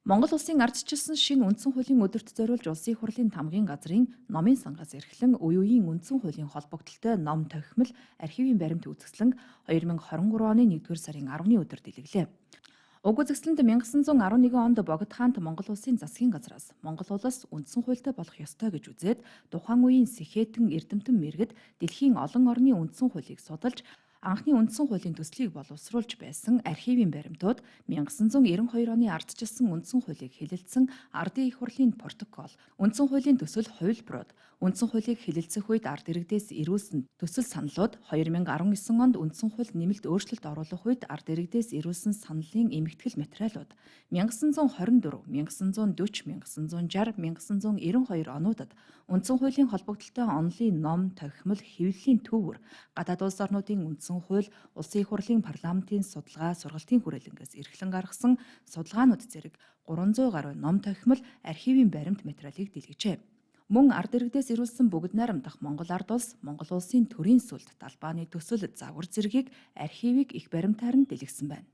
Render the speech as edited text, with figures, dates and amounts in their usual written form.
Монгол улсын ардчилсан шинэ үндсэн хуулийн өдөрт зориулж Улсын их хурлын тамгын газрын номын сангаас эрхлэн үе үеийн үндсэн хуулийн холбогдлолтой ном тохимол архивын баримт үзэсгэлэн 2023 оны 1-р сарын 10-ны өдөр дэлгэглээ. Уг үзэсгэлэнд 1911 онд Богд хаант Монгол улсын засгийн газраас Монгол улс үндсэн хуультай болох ёстой гэж үзээд тухайн үеийн сэхэтэн эрдэмтэн мэргэд дэлхийн олон орны үндсэн хуулийг судалж анхны үндсэн хуулийн төслийг боловсруулж байсан архивын баримтууд, 1992 оны ардчилсан үндсэн хуулийг хэлэлцсэн Ардын их хурлын протокол, үндсэн хуулийн төсөл хувилбарууд, үндсэн хуулийг хэлэлцэх үед ард иргэдээс ирүүлсэн төсөл саналууд, 2019 онд үндсэн хуульд нэмэлт өөрчлөлт оруулах үед ард иргэдээс ирүүлсэн саналын эмхтгэл материалууд, 1924, 1940, 1960, 1992 онуудад үндсэн хуулийн холбогдлолтой онолын ном, тохимол, хэвлэлийн төвөр, гадаад улс орнуудын үндсэн хууль, Улсын их хурлын парламентын судалгаа, сургалтын хүрээлэнгээс эрхлэн гаргасан судалгаанууд зэрэг 300 гаруй ном тохимол архивын баримт материалыг дэлгэжээ. Мөн ард иргэдээс ирүүлсэн бүгд найрамдах Монгол ард улс, Монгол улсын төрийн сүлд, далбааны төсөл, загвар зэргийг архивыг их баримтаар нь дэлгэсэн байна.